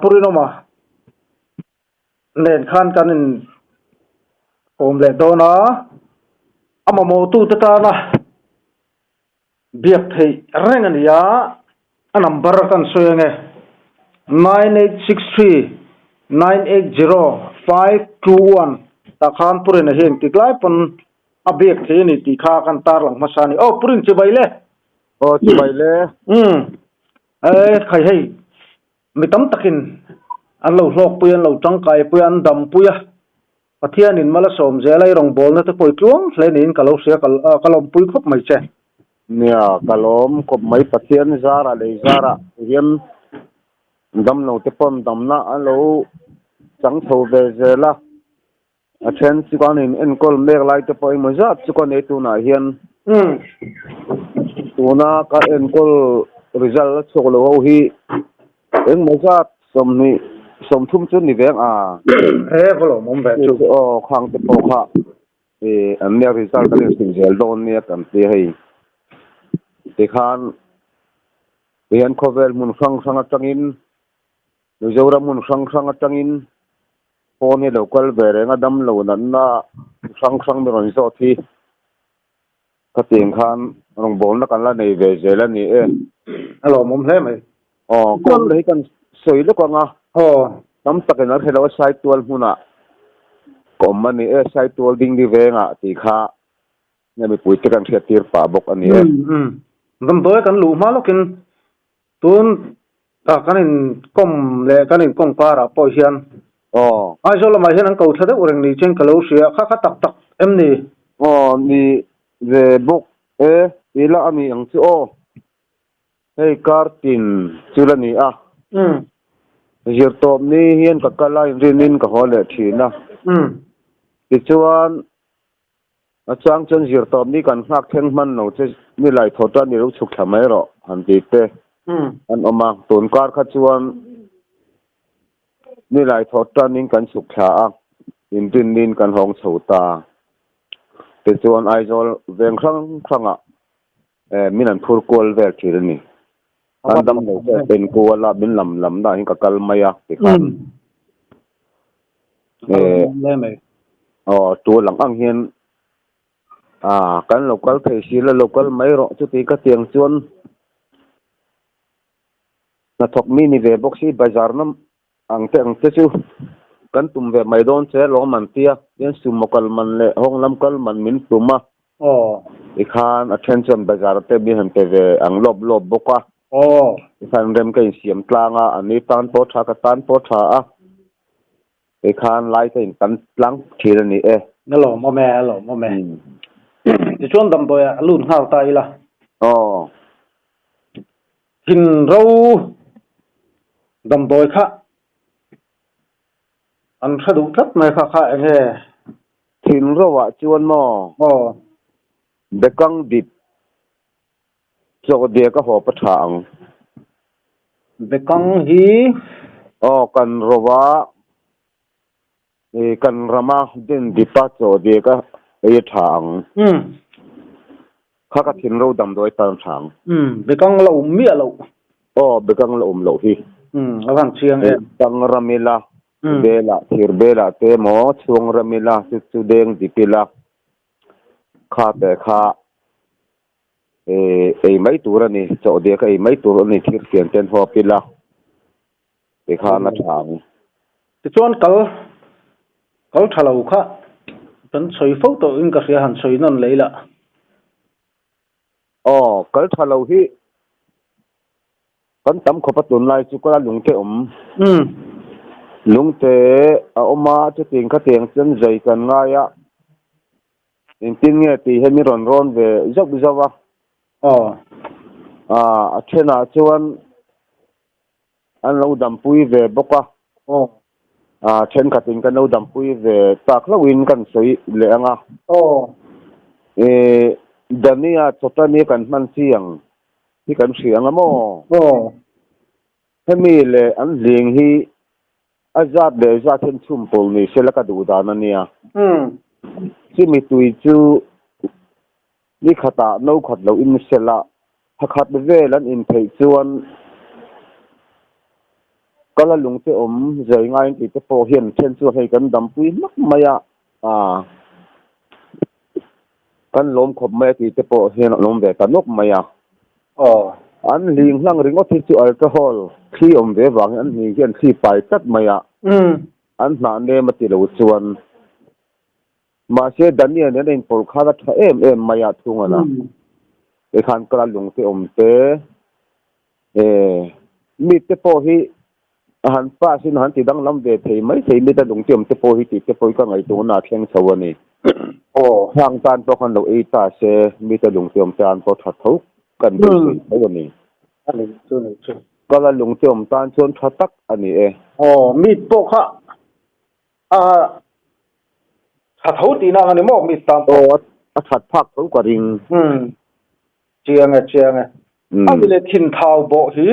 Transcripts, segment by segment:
Pu Rinawma nen khan kan in kawm leh dawn a, a mamawhtute tana biak theih reng a ni a, a number kan sawi ange 9863980521 tah khan Pu Rina hi engtik lai pawn a biak theih a ni tih kha kan tarlang hmasa a ni. Aw Pu Rin chibai le! Aw chibai le! Umm e khai hei mi tam takin an lo hlawkpui an lo tangkaipui a an dampui a Pathianin mal a sawm zel a i rawngbawlna te pawh i tluang hle niin ka lo hria ka lawmpui khawp mai che. Nia, ka lawm khawp mai Pathian zara lei zara hian damlo te pawn damna a lo chang chho ve zel a, a then chu kan in enkawl mek lai te pawh emaw zat chu ka nei tunah hian tuna ka enkawl result la chhuak lo ho hi engmaw zat 20 30 chu ni veng a. He va lawmawm ve chu. Aw khang te pawh kha i an nia result kan inhrilh zel dawn nia kan ti hei. Tikhan tihian khawvel hmun hrang hrang atangin Mizoram hmun hrang hrang atangin phone hi lo kal ve reng a dam lo natna hrang hrang mi rawn zawt hi Khatiang khan rawngbawlna kan la nei ve zel a ni e. A lawmawm hle mai. Aw, kawm leh hi kan sawi lawk ang a. Aw. Tam takin an hre lo a, Saitual hmunah ka awm a ni e, Saitual Dingdi vengah tih kha nge mipuite kan hriattir pah bawk a ni e. Umm, damdawi kan luh hma lawkin tun ah kan inkawm leh kan inkawm karah pawh hian Aw. Aizawl lamah hian an ko thla deuh reng ni chuan ka lo hria, kha kha tak tak em ni? Aw ni ve bawk e, ila a ni ang chu aw. Hei kar tin chu la ni a. Umm. Zirtawp ni hian ka kal a, inrinin ka haw leh thin a. Umm. Tichuan A chang chuan zirtawp ni kan nghak thleng hman lo che ni lai thaw tan i lo chhuk thla mai rawh han ti te an awm a, tun kar kha chuan ni lai thaw tanin kan chhuk thla a, inrinnin kan hawng chho ta. Tichuan Aizawl veng hrang hrangah min an phur kual vel thin a ni. An dam lo te pen kual a, min lam lam dah hian ka kal mai a tikhan. Aw tul ang ang hian ah kan lo kal thei si la lo kal mai rawh chuti ka tiang chuan hnathawk mi ni ve bawk si bazar na ang te ang te chu kan tum ve mai dawn che lawm an tia tin sumo kal man leh hawng lam kal man min tum a tikhan a then chuan bazar te min han pe ve ang lawp lawp bawk a tikhan rem ka insiam tlang a an ni tan pawh tha ka tan pawh tha a. Kei khan lai ka in tan tlang thin a ni e. A lawmawm e, a lawmawm e. Tichuan damdawi ah lut nghal ta ila. Aw. Thin ro damdawi kha an hre duh tlat mai kha kha eng nge? Thin ro ah chuan maw? Aw. Bekang dip Chawhdiak a haw pa tha ang. Bekang hi. Aw kan rova i kan rama den dipa chawhdiak a ei a tha ang. Umm. Kha ka thin ro damdawi tan tha ang. Umm bekang la um miah loh. Aw bekang la um loh hi. Umm a van chiang em. Bekang ram ila bela thir bela te maw chhuang ram ila chu chu deng dip ila kha te kha Ei mai tur a ni, chawhdiak a ei mai tur a ni, thir fian ten hawp ila tikhan a tha ang. Tichuan kal kal tha lo kha kan sawi fo tawh in ka hria han sawi nawn leh ila. Aw, kal tha lo hi kan tam khawp a tunlai chu kala lungte awm. Lungte a awm a, chutiang khatiang chuan zai kan ngai a. Engtin nge tih hian min rawn rawn ve zauh zauh a. Aw. Ah, a thenah chuan an lo dampui ve bawk a. Aw. Ah, thenkhatin kan lo dampui ve tak hlauhin kan sawi leh ang a. Aw. Eh, Dania chawtani kan hman chi ang hi kan hria ang a maw? Aw. Hemi leh an hling hi A zat leh zat hian chhum pawl ni sela ka duh dan a nia. Chumi tui chu ni khatah no khat lo in sela, thakhat vel an in theih chuan Kala lung te awm zai ngaiin tih te pawh hian then chuan hei kan dampui hmak mai a, ah kan lawm khawp mai a tih te pawh hian an awm ve ta nawk mai a. Aw. An hling hlang ringawt hi chu alcohol thli awm ve vangin an hling hian thli pai tlat mai a, an hnah nem a ti lo chuan. Mahse Daniel nen a inpawlh khan a tha em em mai a thung a na. Tikhan kala lung te awm te eh mi te pawh hi a han pass in a han ti danglam ve thei mai thei mi te lung te awm te pawh hi tih te pawh hi ka ngaihtuahna a thleng chho a ni. Hang tan pawh khan lo ei ta se mi te lung te awm tan pawh tha tho kan beisei tho a ni. A ni chu ni chu. Kala lung te awm tan chuan tha tak a ni e. Aw mi pawh kha A tha tho tihna ang a ni maw mi tam pawh? Aw, a that phak tho ka ring. Umm, chiang e, chiang e. A ni le thin thau bawh hi?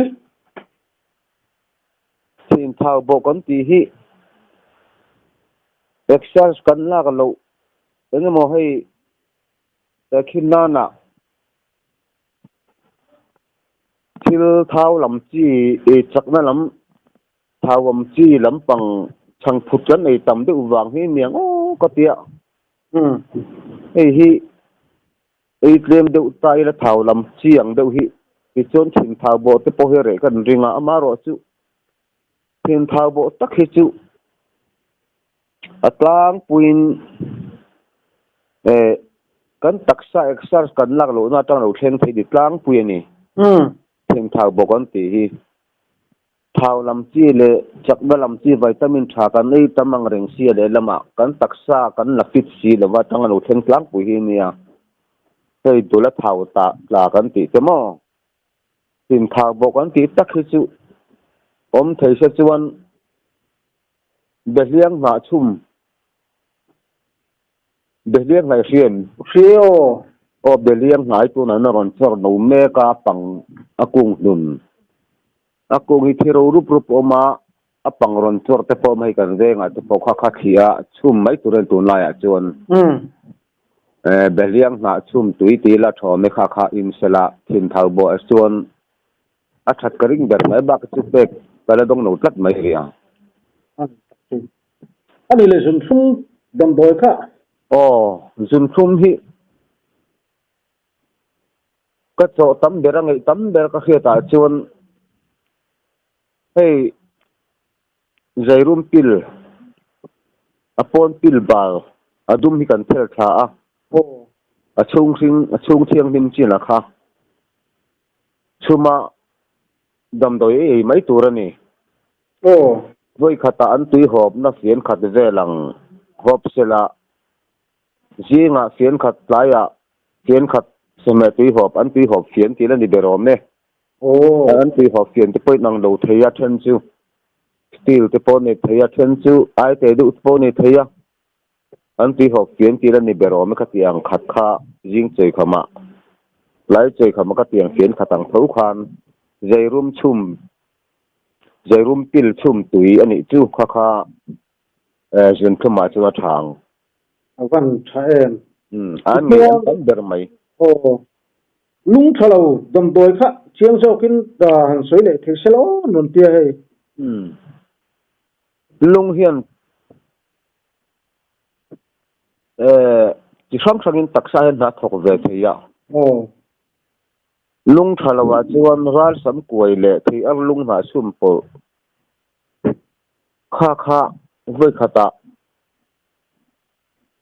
Thin thau bawh kan tih hi exercise kan lak loh eng emaw hei khin nanah thil thau lam chi chakna lam Thauam chi lampang chhang phut kan ei tam deuh vang hi niang aw ka tia. Hei hi ei tlem deuh ta ila thau lam chi ang deuh hi tichuan thin thau bawh te pawh hi reh kan ring a, amaherawh chu thin thau bawh tak hi chu a tlangpuiin eh kan taksa exercise kan lak lohna atang lo thleng thei ni tlangpui a ni. Thin thau bawh kan tih hi. Thau lam chi leh chakna lam chi vitamin tha kan ei tam ang reng sia lehlamah kan taksa kan la fit si lova atanga lo thleng tlangpui hi nia. Hei dula thau tah tla kan tih te maw? Thin thau bawk an tih tak hi chu awm thei se chuan Behliang hnah chhum Behliang hnai hria em? Hria aw. Aw Behliang hnai tunah hian a rawn chawr no mek a pang a kung hlun. A kung hi thi ro rup rup a awm a, a pang rawn chawr te pawh hei kan vengah te pawh kha kha thli a chhum mai tur a ni tunlaiah chuan. Behliang hnah chhum tui tih ila thawm e kha kha in sela thin thau bawh ah chuan a that ka ring ber mai bak chu pek ka la dawng lo tlat mai rih ang. A ni le zunthlum damdawi kha. Aw, zunthlum hi Ka chawh tam ber a ngeih tam ber ka hriat ah chuan hei Zairum pil a pawn pil bal a dum hi kan phel thla a, a chhung hring a chhung thianghlim chin a kha chhuma damdawi ei ei mai tur a ni. Vawi khatah an tui hawpna fian khat vel ang hawp sela Zingah fian khat tlaiah fian khat sawmhmeh tuihawp an tuihawp fian tih la ni ber awm e. An tuihawp fian te pawh in ang lo thei a then chu steel te pawh nei thei a then chu ai te deuh te pawh nei thei a. An tuihawp fian tih la ni ber awm e ka tih ang khat kha zing chawikhamah tlai chawikhamah ka tih ang fian khat ang tho khan zeirum chhum zeirum pil chhum tui a nih chu kha kha zunthumah chuan a tha ang. A van tha em? Umm, an ngei an tam ber mai. Aw, lung tha lo damdawi kha chiang zawkin han sawi leh thei se lo an rawn tia hei. Umm, lung hian eh chi hrang hrangin taksa hian hna thawk ve thei a. Aw. Lung tha lo ah chuan ralsam kuai leh thei ar lung hnah chhum pawlh kha kha vawi khatah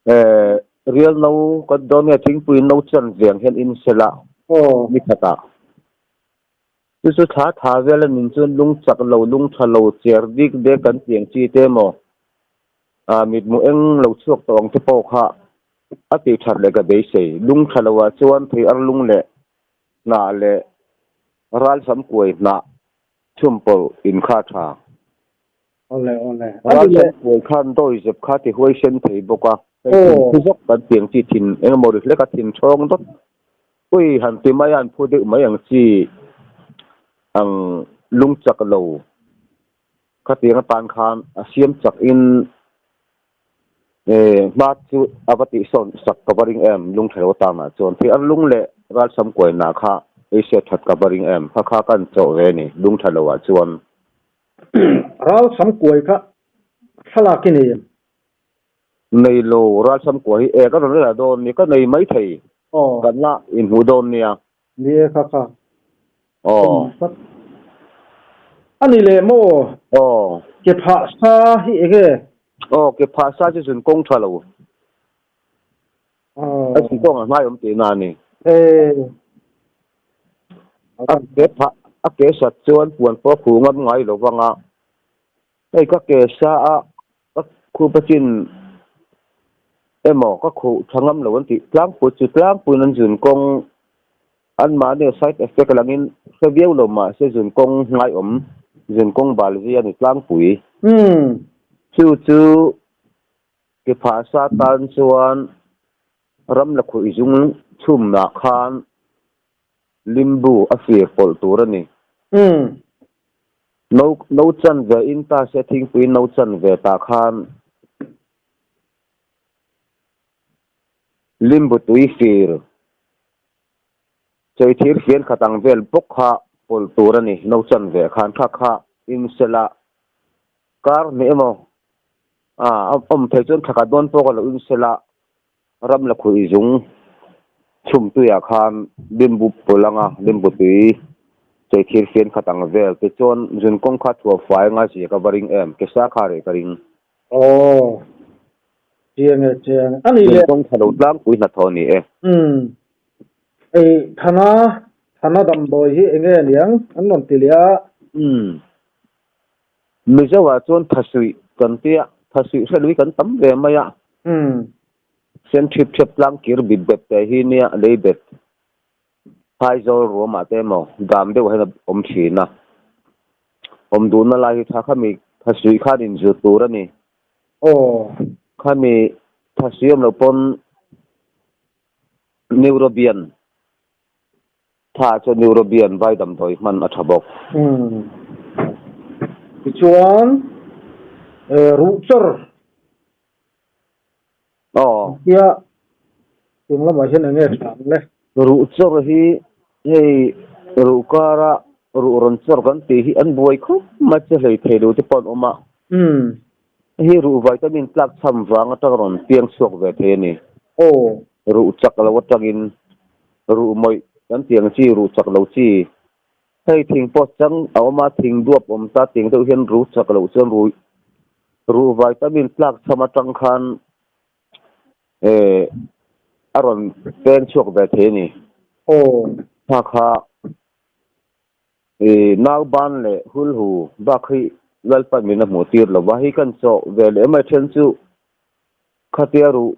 Eh, rial no kan dawn nge thingpui no chan veng hian in sel a, ni khatah. Chu chu thla tha vel a nin chuan lung chak lo, lung tha lo, cher dik dek kan tih ang chi te emaw, ah mitmu eng lo chhuak tawh ang te pawh kha a tih that leh ka beisei. Lung tha lo ah chuan thei ar lung leh hnah leh ralsam kuai hnah chhum pawlh in kha tha. Awle awle. Ralsen puai khan dawi zep kha ti huaisen thei bawk a. Hei thin phu zawk kan ti ang chi thin eng emaw ri hlek a thin thawng dawt. Ui han ti mai a an phu deuh mai ang chi ang lung chak lo khatiang atan khan a siam chak in hma chu a va tih sawn sak ka va ring em lung tha lo atan ah chuan thei ar lung leh ralsam kuaina kha ei hriat that ka va ring em kha kha kan chawh ve a ni lung tha lo ah chuan. ral sam kuai kha thlalak i nei em? Nei lo, ral sam kuai hi e ka rawn la dawn nia, ka nei mai thei. Kan la inhmuh dawn nia. Ni e kha kha. Aw. A ni leh maw? Aw. Ke phah sa hi enge? Aw, ke phah sa chu zun kawng tha lo. Aw. A zun kawng a hnai awm tihna a ni. E. A ke phah, a ke sat chuan puan pawh a khuh ngam ngai lo vang a. Hei ka ke sa a ka khup a chin emaw ka khuh tha ngam lo an tih tlangpui chu tlangpuiin an zun kawng anmahni a side effect langin hre viau lo mahse zun kawng hnaiawm zun kawng bal zia a ni tlangpui. Chu chu ke phah sa tan chuan ram la khuih zung chhumnah khan Limbu a fir pawlh tur a ni. No no chan ve in ta se thingpui no chan ve tah khan limbu tui fir chei thir fian khat ang vel bawk kha pawlh tur a ni no chan ve khan kha kha in sela kar hnih emaw a awm thei chuan thla khat dawn pawh ka lo in sela Ram la khuih zung chhum tuiah khan limbu pawlh anga limbu tui chei thir fian khat ang vel te chuan zun kawng kha thuah fai anga zia ka va ring em ke sa kha reh ka ring. Aw chiang e chiang e ani le. Zun kawng tha lo tlangpui hnathawh ni e. Umm ei thana thana damdawi hi enge aniang an rawn ti leh a. Umm Mizo ah chuan thasuih kan tia, thasuih hre lui kan tam ve mai a. Sen thip thep tlang kir bit bet te hi nia lei bet phaizawl ruam ah te emaw dam deuh hian a awm thin a. Awm duhna lai hi tha khami thasuih khan inzut tur a ni. Khami thasuih awm loh pawn Neurobian. Tha chu Neurobian vai damdawi hman a tha bawk. Umm. Tichuan ruh chawr. Aw. Tia eng lamah hian eng nge tha ang le? Ruh chawr hi hei ruh kara ruh rawn chawr kan tih hi an buai khawp mai che hlei thei lo te pawh an awm a. Umm. Hei ruh vitamin tlak chham vang atang rawn piang chhuak ve thei a ni. Aw. Ruh chak lo atangin Ruh mawih kan tih ang chi, ruh chak lo chi. Hei thing pawh chang a awm a, thing duap awm ta tiang deuh hian ruh chak loh chuan ruh ruh vitamin tlak chham atang khan eh a rawn peng chhuak ve thei a ni. Aw. Kha kha eh nauban leh hulhu bak hi Lalpan min a hmuh tir lo va, hei kan chawh ve leh mai then chu Khatia ruh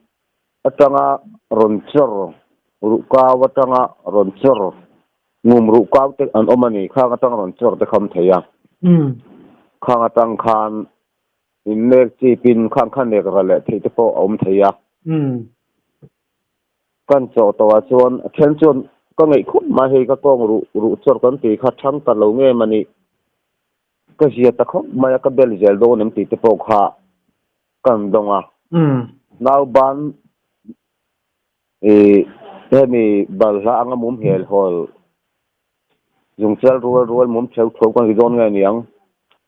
atanga rawn chawr, ruh kau atanga rawn chawr, ngum ruh kau te an awm a ni, khang atanga rawn chawr te kham thei a. Khang atang khan in nek chipin khang kha nek ra leh theih te pawh a awm thei a. Kan chawh tawh ah chuan a then chuan ka ngeih khup mai hei ka kawng ruh ruh chawr kan tih kha thang ta lo nge mani ka zia ta khawp mai a ka bel zel dawn em tih te pawh kha Kan dawng a. Nauban i hemi balhla anga mum hel hawl zungchal rual rual mum theu theu kan ri dawn nge niang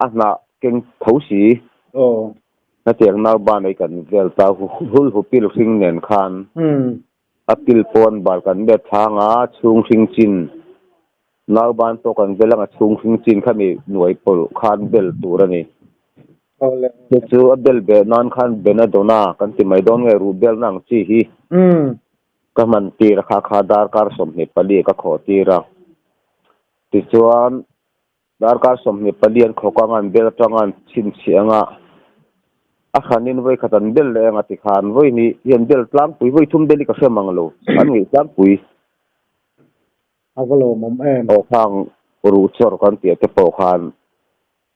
a hnah keng tho si. Hetiang nauban ei kan vel ta hul hu pil hring nen khan a pil pawn bal kan bet thlang a chhung hring chin nauban pawh kan vel anga chhung hring chin khami nuai pawlh khan bel tur a ni. Chu chu a bel beh nan khan Benadona kan ti mai dawn nge ruh belna ang chi hi ka hman tir a kha kha darkar 24 ka khawh tir a. Tichuan darkar 24 an khawk anga an bel atanga an chhinchhiah anga a hranin vawi khat an bel leh anga tikhan vawi hnih hi an bel tlangpui vawi thum bel hi ka hre mang lo an ngeih tlangpui. A va lawmawm em. Aw khang ruh chawr kan tih te pawh khan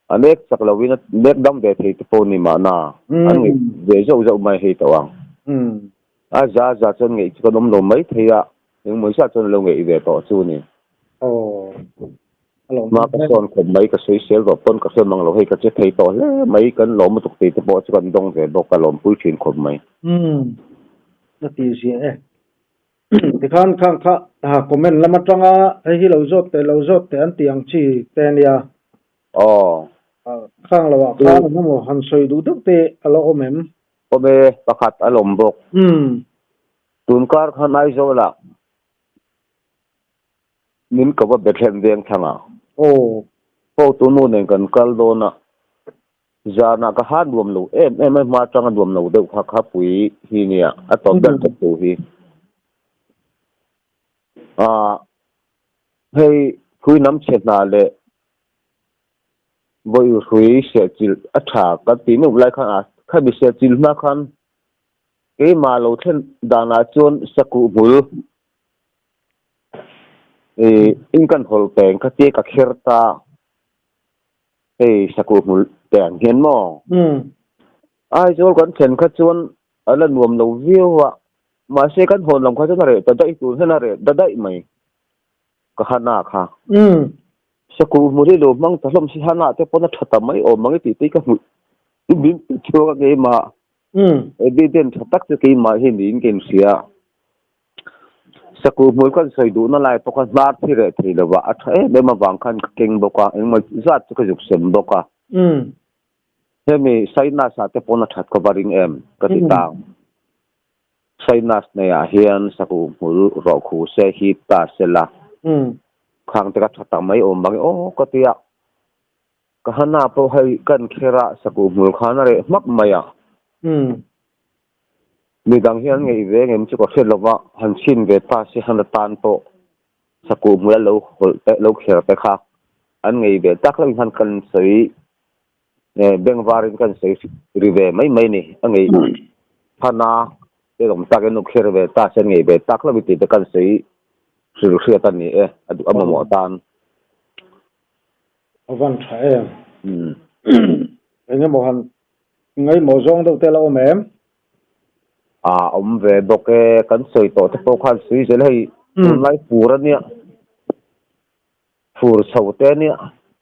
A nek chak loin a nek dam ve thei te pawh ni mahna an ngeih ve zauh zauh mai hei tawh ang. A za za chuan ngeih chu kan awm lo mai thei a, engmaw zat chuan a lo ngeih ve tawh chu ni. Hma ka sawn khawp mai ka sawisel tawh pawn ka hre mang lo hei ka che thei tawh hle mai kan lawm lutuk tih te pawh chu kan dawng ve bawk a lawmpui thin khawp mai. Ka ti ziah e. Tikhan khang kha comment lam atanga hei hi lo zawt teh lo zawt teh an tih ang chi te ania. Aw. Khang lo ah khan eng emaw han sawi duh deuh te a la awm em? Awm e, pakhat a lawm bawk. Tun kar khan Aizawl ah min ko va Bethlehem veng thlang ah. Aw. Hotu nu nen kan kal dawn a, zanah ka ha nuam lo em em a, hma atanga nuam lo deuh kha kha pui hi nia, a tawp ber tawp tu hi. Aaa hei phui nam chhe hna leh vawi hrui sehchilh a tha kan tih meuh lai khan a khami sehchilh hma khan keimah lo thlen danah chuan sakuh hmul ih in kan hawlh peng kha tia ka kher ta hei sakuh hmul teh ang hian maw Aizawl kan thlen kha chuan a la nuam lo viau a. Mahse kan hawn lam kha chuan a reh ta daih tur hian a reh ta daih mai ka hana kha. Sakuh hmu hi lo hmang ta hlawm si hana te pawn a tha ta mai awm ang i tih te hi ka hmuh min ti chhuak a keimah. Evidence tha tak chu keimah hi niin ka inhria. Sakuh hmul kan sawi duhna lai pawh kha hnar thi reh thei lova a tha em em avang khan ka keng bawk a, engemaw zat chu ka zuk sem bawk a. Hemi sinus ah te pawn a that ka va ring em ka ti ta. Sinus nei ah hian sakuh hmul rawh khu se hip ta se la. Khang te ka tha tak mai awm bang e aw ka ti a. Ka hana pawh hei kan kher a sakuh hmul khan a reh hmak mai a. Midang hian an ngeih ve ngem chu ka hre lo va, han chhin ve ta se han atan pawh sakuh hmul a lo hawlh te lo kher te kha an ngei ve tak lo in han kan sawi Bengvarin kan sawi ri ve mai mai ni. A ngei phana te awm tak in kher ve ta se an ngei ve tak lo i tih te kan sawi hrilh hriat a ni e, a duh a mamawh tan. A van tha em. Eng emaw han ngaihmawh zawng deuh te la awm em? A awm ve bawk e, kan sawi tawh te pawh khan sawi zel hei tunlai fur a nia. Fur chho te ania,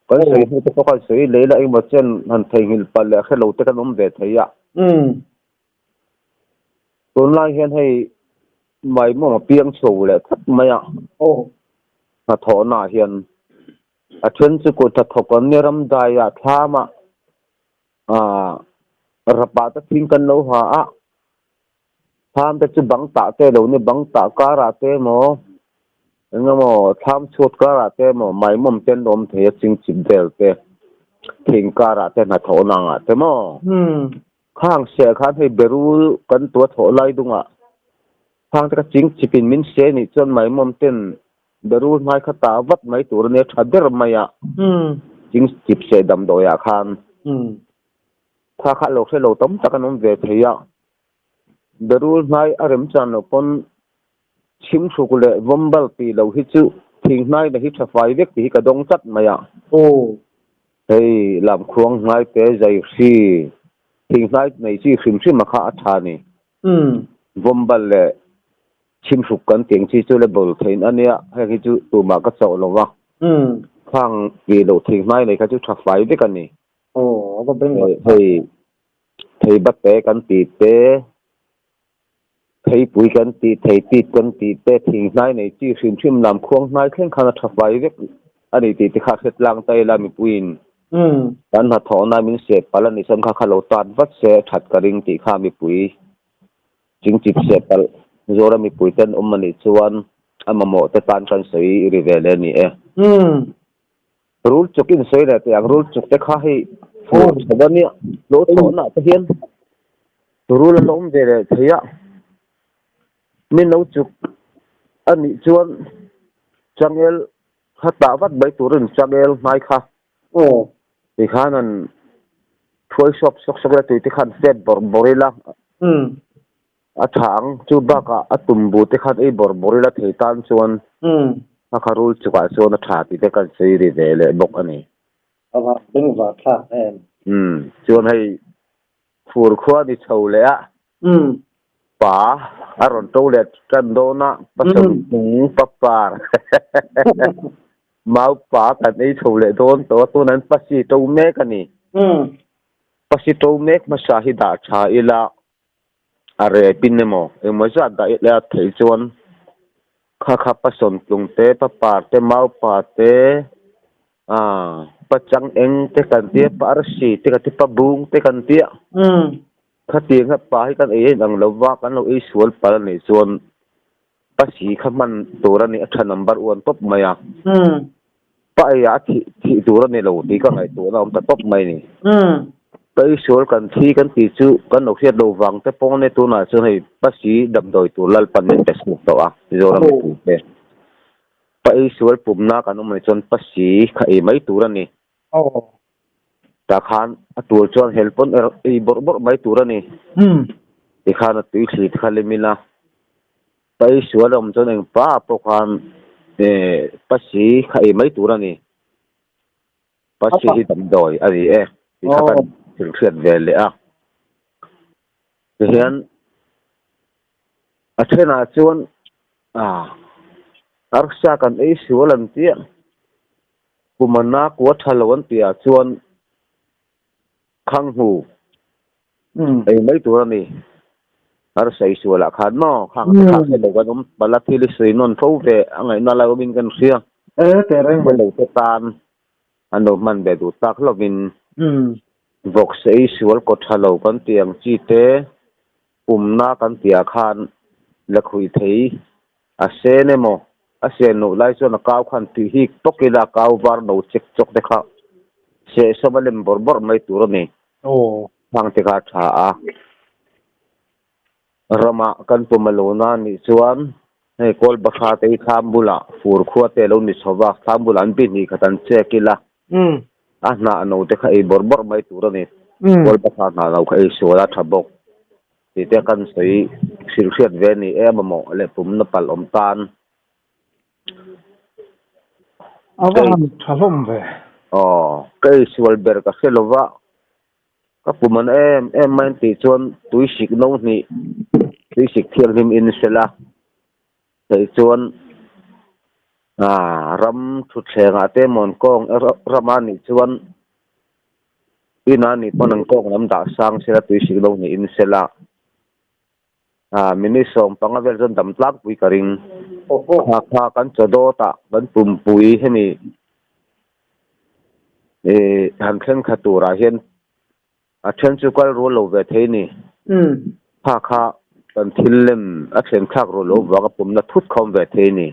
kan sawi hnu te pawh khan sawi lei la engmaw chen han theihnghilh palh leh hrelo te kan awm ve thei a. Tunlai hian hei maimawm a piang chho leh tlat mai a. Hnathawhna ah hian a then chu kut hnathawk an nia ramdai ah thlam ah rapah te thing kan lo ha a. Thlam te chu bang tah te lo ni, bang tah karah te emaw eng emaw thlam chhuat karah te emaw maimawm te an awm thei a chingchip vel te thing karah te hnathawhna angah te maw. Khang seh khan hei berul kan tua thawh lai dungah khang te kha chingchip in min se nih chuan maimawm ten berul hmai kha tah vat mai tur ania tha ber mai a chingchip seh damdawiah khan kha kha lo hre lo tam tak an awm ve thei a. Berul hnai a rem chan loh pawn chhimhruk leh vawmbal tih loh hi chu thing hnai na hi tha fai vek tih hi ka dawng tlat mai a. Hei lamkhuang hnai te zai hri thing hnai nei chi hrim hrim a kha a tha ni. Vawmbal leh chhimhruk kan tih ang chi chu le bawl theih a nia, heng hi chu tumah ka chauh lo va. Khang tih loh thing hnai nei kha chu tha fai vek a ni. Hei Thei bate kan tih te, theipui kan tih, theipit kan tih te, thing hnai nei chi hrim hrim lam khuang hnai thleng khan a tha fai vek a ni tih te kha hre tlang ta ila mipuiin kan hnathawhna min seh palh a ni chuan kha kha lo tat vat se a that ka ring tih kha mipui chingchip seh palh Zoram mipui ten awm a nih chuan a mamawh te tan kan sawi ri ve leh a ni e. Rul chuk in sawi leh teh ang, rul chuk te kha hei fur chho a nia, lo thawhna ah te hian rul an awm ve leh thei a, min lo chuk a nih chuan changel kha tah vat mai turin changel hmai kha tikhan an thuai sawk sawk sawk ila tui te khan fet bawrh bawrh ila a tha ang, chu bakah a tumbu te khan ei bawrh bawrh ila thei tan chuan a kha rul chukah chuan a tha tih te kan sawi ri ve leh bawk a ni. A va beng vah thlak em? Umm, chuan hei fur khua ni chho leh a, pa a rawn to leh tan dawn a, pa sawmhnung pa par mau pa kan ei chho leh dawn tawh a, tunah hian pasi to mek a ni. Pasi to mek hmasa hi dah tha ila. A repin emaw engmaw zat dah ila theih chuan kha kha pa sawntlung te, pa par te, mau pa te. Pa chang eng te kan tia, pa arsi te kan tia, pa bung te kan tia. Khatiang kha pa hi kan ei a inang lo va, kan lo ei sual palh a nih chuan pa si kha hman tur a ni, a tha number one tawp mai a. Pa eiah a thih thih tur a ni lo tih ka ngaihtuahna a awm ta tawp mai a ni. Pa ei sual kan thi kan tih chu kan lo hriat lo vang te pawng ania tunah chuan hei pa si damdawi tur Lalpan min pe chhuak tawh a, Mizoram mipui te. Pa ei sual pumna kan awm anih chuan pa si kha ei mai tur a ni. Tah khan a tur chuan hel pawn ei bawrh bawrh mai tur a ni. Tikhan a tui thli te kha lem ila pa ei sual a awm chuan eng pa pawh khan pa si kha ei mai tur a ni. Pa si hi damdawi a ni e tih kha kan thil hriat ve leh a. Tihian a thenah chuan arsa kan ei sual an tia Pumana kua tha lo an tihah chuan Khanghu ei mai tur a ni. Arsa i sualah khan maw khang te kha hre lo kan awm palh a thil i sawi nawn fo ve a ngaihna lai awmin kan hria. Hre lo te tan an lo hman ve duh tak hlawmin vawksa ei sual kaw tha lo kan tih ang chi te pumna kan tihah khan lakhuih thei A sen emaw? A sen loh lai chuan a kau khan tih hik tawk ila a kau var no chek chawk te kha sehsawm a lem bawrh bawrh mai tur a ni. Hmang te kha a tha a. Ramah kan pum a lo na nih chuan hei kawl bahra te hi thlam bulah fur khua te a lo ni chho va, thlam bulah an pihnih khat an chek ila a hnah no te kha ei bawrh bawrh mai tur a ni. Kawl bahra hnah no kha ei sual a tha bawk. Tih te kan sawi hrilh hriat ve a ni em a maw leh pumna palh awm tan. A va han tha hlawm ve. Aw, ka ei sual ber ka hre lova, ka pum an em em mai an tih chuan tuisik no hnih, tuisik thianghlim in sela theih chuan ram thutthlengah te emaw an kawng rama nih chuan Ina nih pawn an kawng lam dah sang sela tui sik lo niin sela minute 15 vel chuan dam tlangpui ka ring. Kha kha kan chaw dawt ah kan pumpui hemi han thleng thla turah hian a then chu kal rual lo ve thei ni. Kha kha kan thil lem a thlen thlak rual lo vang a pumna thut khawm ve thei ni.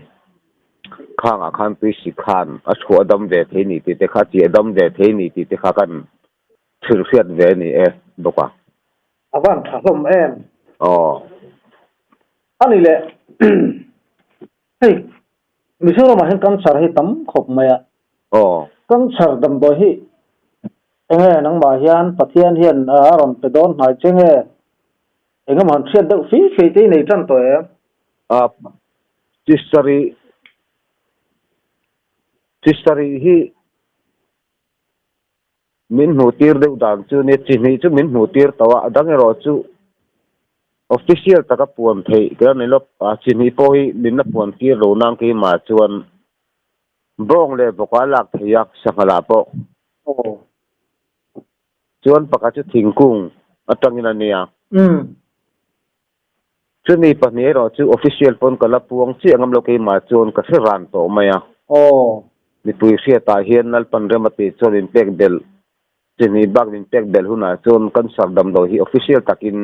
Khangah khan tuisi khan a chhuah a dam ve thei ni tih te kha, chi a dam ve thei ni tih te kha kan thil hriat ve a ni e bawk a. A van tha hlawm em? Aw. A ni le, hei Mizoramah hian cancer hi tam khawp mai a. Aw. Cancer damdawi hi enge nangmah hian Pathian hian a rawn pe dawn hnai che nge? Engemaw han hriat deuh fei fei te i nei tan tawh em? A Chisarih Chisarih hi min hmuh tir deuh dan chu nia, chi hnih chu min hmuh tir tawh a, a dang erawh chu official taka puan theih ka la nei lo, a chi hnih pawh hi min la puan tir lo nang keimah chuan bawng leh vawka lak theih a sangha lah pawh. Chuan pakhat chu thingkung atangin a nia. Chumi pahnih erawh chu official pawn ka la puang chiah ngam lo keimah chuan ka hre ran tawh mai a. Mipui hriatah hian Lalpan rem a tih chuan min pek belh, chihnih bak min pek belh hunah chuan cancer damdawi hi official takin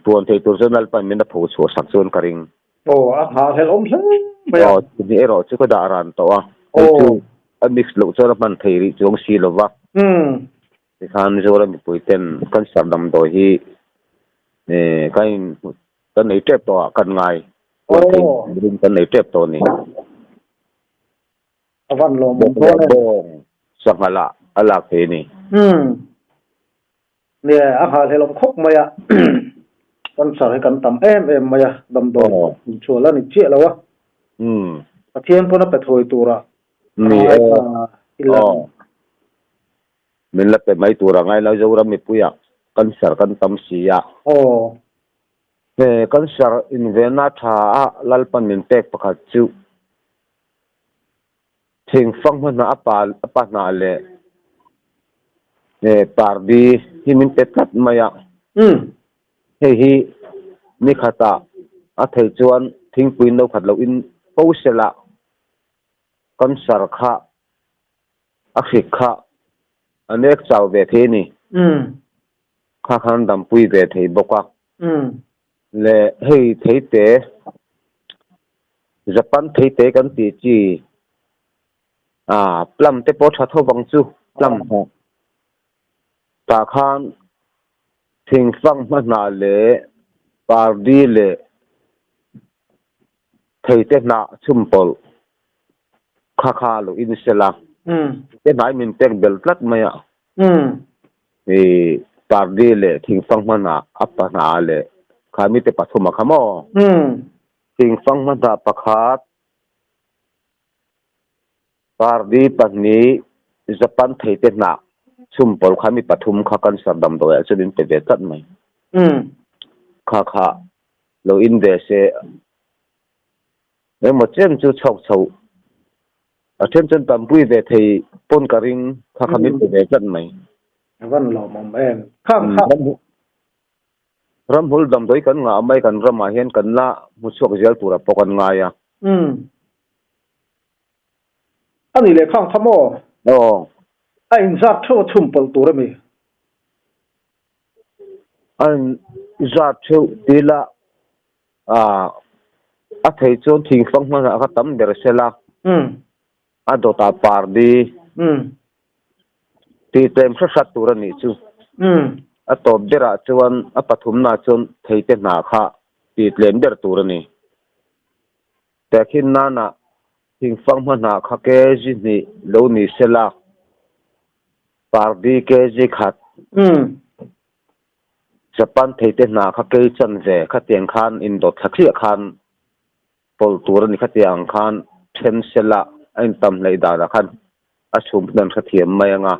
puan thei tur chuan Lalpan min la pho chhuah sak chuan ka ring. Aw, a nghahhlelh awm hle mai a. Aw, chihnih erawh chu ka dah ran tawh a. Hei chu a mix loh chuan a hman thei rih chuang si lo va. Tikhan Mizoram mipui ten cancer damdawi hi kan in kan nei tep tawh ah kan ngai puan thei rin kan nei tep tawh a ni. A van lawm awm dawn e. Bawng sangha lah a lak thei a ni. Umm. Nia a nghahhlelh awm khawp mai a. Cancer hi kan tam em em mai a damdawi inchhual a ni chiah lo a. Umm. Pathian pawn a pe thawi turah a ngai ta ila. Min la pe mai tur a ngai lo Zoram mipuiah cancer kan tam si a. Aw. He cancer invenna tha a Lalpan min pek pakhat chu thingfang hma a pa a pa hnah leh pardi hi min pe tlat mai a. Hei hi ni khatah a thei chuan thingpui no khat lo in fo sela cancer kha. A hrik kha a nek chau ve thei a ni. Kha khan dampui ve thei bawk a. Le hei theite Japan theite kan tih chi ah plum te pawh tha tho vang chu plum hmuh tah khan thingfang hma hnah leh pardi leh theite hnah chhum pawlh kha kha lo in sel a te hnai min pek bel tlat mai a i pardi leh thingfang hma hnah a pahnah leh kha mite pathum a kha maw thingfang hma hnah pakhat Pardi pahnih Japan theite hnah chhum pawl kha mi pathum kha cancer damdawi ah chuan in pe ve tlat mai. Kha kha lo in ve se engmaw chen chu chhawk chho a then chuan tampui ve thei pawn ka ring kha kha min pe ve tlat mai. A van lawmawm em. Kha kha. Ramhul damdawi kan ngah mai kan ramah hian kan la hmu chhuak zel tura pawh kan ngai a. Umm. A nih leh khang kha maw? Aw. A inzat theuh a chhum pawlh tur a mi? A inzat theuh ti la a thei chuan thingfang hmanah kha tam ber sela. Umm. A dawtah pardi tih tlem hre hrat tur a nih chu. A tawp berah chuan a pathumna chuan theite hna kha tih tlem ber tur a ni. Tehkhin nanah thingfang hma hna kha kg hnih lo ni se la, pardi kg khat, Japan theite hna kha kei chanve khatiang khan indawt thla thliah khan Pawlh tur a ni khatiang ang khan then sela a intam hleih danah khan a chhum pawh an hrethiam mai ang a.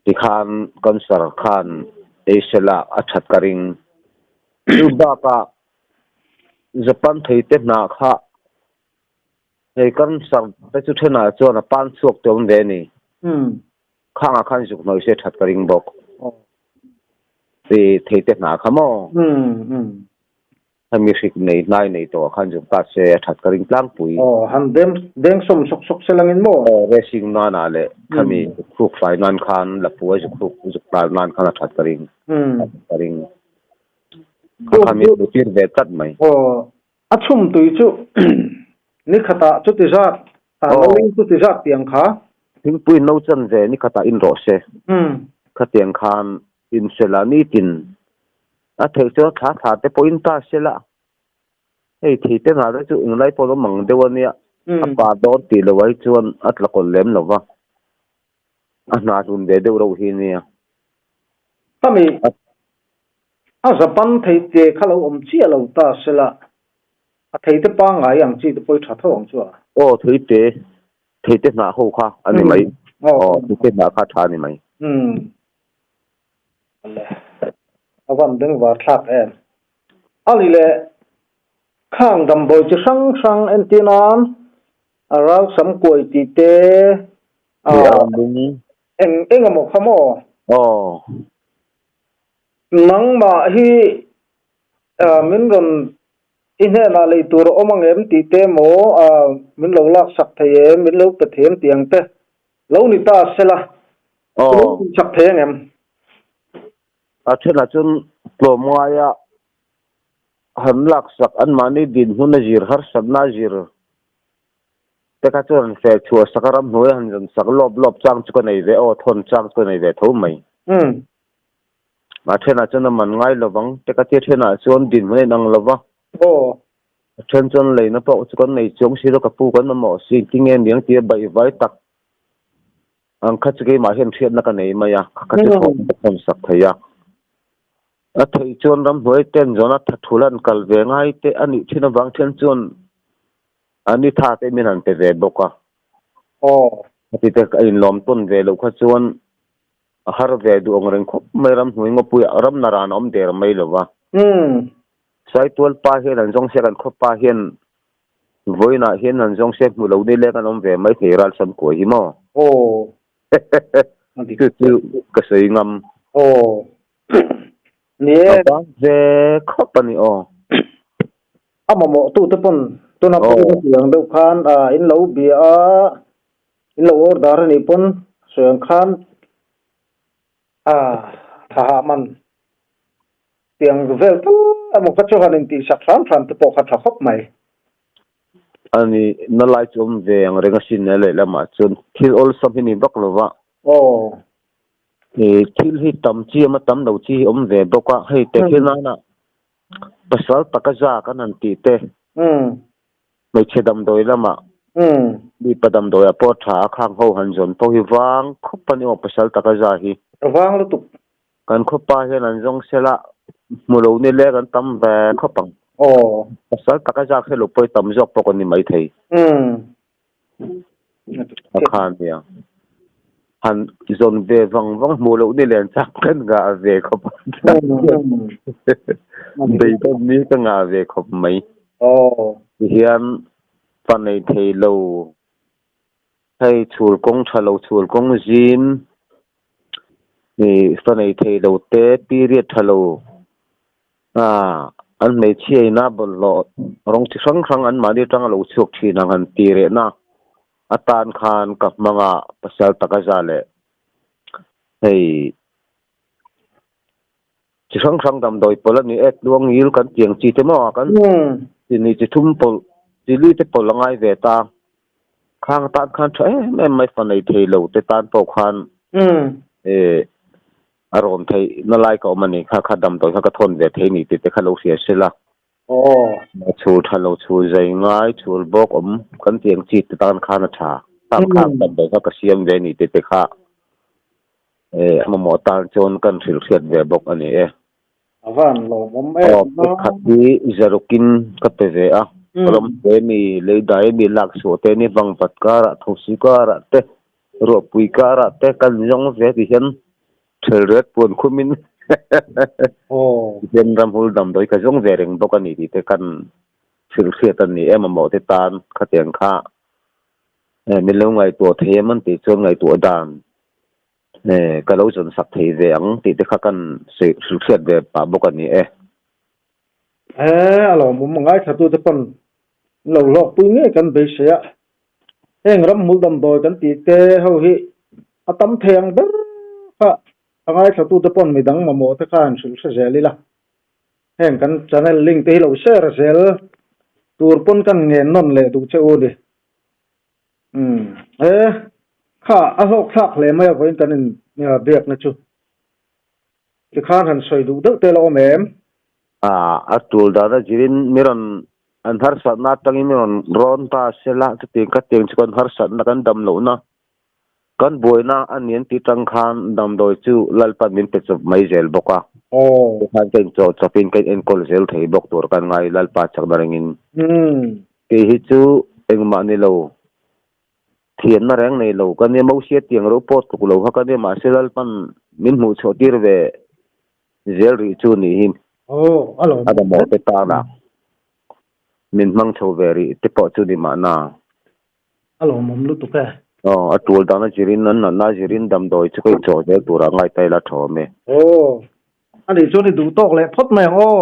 Tikhan cancer khan ei sela a that ka ring. Chu bakah Japan theite hnah kha hei cancer te chu thenah chuan a pan chhuak te awm ve a ni. Khangah khan zuk hnawih se that ka ring bawk. Theite hnah kha maw? Hemi hrik nei hnai nei tawh ah khan zuk ta se a that ka ring tlangpui. Aw, han deng deng sawm sawk sawk se langin maw? Aw, racing nan ah leh khami zuk hruk fai nan khan lapua zuk hruk zuk tal nan khan a that ka ring. A that ka ring. Kha kha min hmuh tir ve tlat mai. Aw, a chhum tui chu ni khatah chuti zat, a no in chuti zat tiang kha. Thingpui no chan ve ni khatah in rawh se. Khatiang khan in sela nitin A theih chuan thla thla te pawhin ta se la, hei thei te nghah te chu englai pawh lo mang deuh a nia, a pa dawn tih loh ai chuan a tla kawlh lem lo va, a hna hlun ve deuh reuh hi nia. Khami a Japan thei te kha lo awm chiah lo ta se la, a thei te pangngai ang chi te pawh i tha tho ang chu a. Aw thei te, thei te hnah ho kha a ni mai. Aw thei te hnah kha tha a ni mai. A van bengvar thlak em? A ni leh khang damdawi chi hrang hrang entir nan a ral sam kuai tih te a eng eng emaw kha maw? Aw. Nangmah hi min rawn i hnenah lei tur a awm ang em tih te maw min lo laksak thei em, min lo pe thei em tih ang te lo ni ta sela. Aw. Chak thei ang em? A thenah chuan tlawmngaia han laksak anmahni dinhmun a zir harsatna a zir te kha chuan han feh chhuah sak a ramhnuai han zawn sak lawp lawp chang chu ka nei ve aw thawn chang chu ka nei ve tho mai. A thenah chuan a man ngai lovang te ka tia thenah chuan dinhmun a inang lova. Aw. A then chuan leina pawh chu kan nei chuang si lo ka pu kan mamawh si engtin nge niang tia baihvai tak Ang kha chu keimah hian hriatna ka nei mai a, kha kha chu thawm ka thawn sak thei a. A theih chuan ramhnuai ten zawna tha thul an kal ve ngai te a nih thin avang thian chuan a ni tha te min han pe ve bawk a. Aw. Heti te a inlawm tawn ve loh kha chuan a har ve duh ang reng khawp mai ramhnuai ngawpui ah ram naran a awm der mai lo va. Saitual pa hian an zawng se kan khaw pa hian Vawiinah hian han zawng se hmu lo ni leng an awm ve mai thei ralsam kuai hi maw? Aw. Chu chu ka sawi ngam. Aw. Ni e. A bang ve khawp a ni aw. A mamawh tu te pawn tuna pawh ka tih ang deuh khan in lo bia a. In lo order a nih pawn sawi ang khan a tha hah man tiang vel tal emaw kha chu han intihsak hram hram te pawh kha tha khawp mai. Ani na lai chu awm ve ang reng asin a lehlamah chuan thil awlsam hi ni vak lo va. Aw. Thil hi tam chi awm a tam lo chi hi awm ve bawk a, hei tehkhin nana pasal taka za kan han tih te hmeichhe damdawi lamah mipa damdawiah pawh a tha a, khang ho han zawn pawh hi vang khawp a ni aw pasal taka za hi. Vang lutuk. Kan khawpa hian an zawng sela hmu lo ni leng an tam ve khawp ang. Aw. Pasal taka zak hre lo pawh hi tam zawk pawh kan ni maithei. A kha nia. Han zawn ve vang vang hmu loh ni len chak kan ngah ve khawp a. Beidawn ni ka ngah ve khawp mai. Aw. Tihian fa nei thei lo Hei chhul kawng tha lo chhul kawng zim ih fa nei thei lo te period tha lo ah an hmeichhia ina bawlhhlawh rawng chi hrang hrang an mahni atanga lo chhuak thin ang han ti reh na atan khan ka hmang a pasal taka za leh hei chi hrang hrang damdawi pawlh a ni e tluang ngil kan tiang chi te maw a kan chi ni chi thum pawlh chi li te pawlh a ngai ve ta khang tan khan tha em em mai fa nei thei lo te tan pawh khan eh a rawn theih na lai ka awm a ni kha kha damdawi kha ka thawn ve thei ni tih te kha lo hria sela chhul tha lo chhul zai ngai chhul bawk awm kan tiang chi te tan khan a tha khang khang damdawi kha ka siam ve ni tih te kha Eh, a mamawh tan chuan kan hrilh hriat ve bawk a ni e. A van lawmawm em Aw, pakhat hi zarukin ka pe ve a, ram te mi, lei dai mi lak chhuah te ni vangvat karah, thosi karah te, ruahpui karah te kan zawng ve ti hian thelret puan khumin ti hian ramhul damdawi ka zawng ve reng bawk a ni tih te kan hrilh hriat a ni e mamawh te tan khatiang kha min lo ngaihtuah thei em an tih chuan ngaihtuah dan ka lo zawn sak thei ve ang tih te kha kan hrilh hriat ve pah bawk a ni e. He a lawmawm a ngaithlatute pawn an lo hlawkpui ngei kan beisei a, heng ramhmul damdawi kan tih te ho hi a tam thei ang ber kha a ngaithlatute pawn midang mamawh te kha han hrilh hre zel ila, heng kan channel link te hi lo share zel tur pawn kan ngen nawn leh duh che u ni. Umm he kha a hlawk thlak hle mai a vawiin kan in biakna chu tikhan han sawi duh deuh te la awm em? A tul dan a zirin mi rawn an harsatna atangin mi rawn rawn ta sela chutiang ka tiang chu kan harsatna kan dam lohna kan buaina a ni an tih tang khan damdawi chu Lalpan min pe chawp mai zel bawk a. Tikhan ka inchawh chawpin ka inenkawl zel thei bawk tur kan ngai Lalpa chakna ringin. Kei hi chu engmah ni lo, thiamna reng nei lo ka nia, Mosia tiang reuh pawh tluk lo kha ka nia, mahse Lalpan min hmuh chhuah tir ve zel rih chu nih hi. A mamawh te tana min hmang chho ve rih te pawh chu ni mahna. A lawmawm lutuk e. Aw, a tul dana zirin, an natna zirin damdawi chu ka inchawh zel turah ngai ta ila tha awm e. Aw, a nih chuan i duh tawk leh phawt mai ang aw.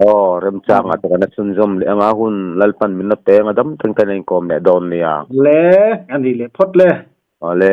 Aw, remchangah te kan a chhunzawm leh anga hun Lalpan min la peng a dam thleng kan la inkawm leh dawn nia. Le, a nih leh phawt le. Awle.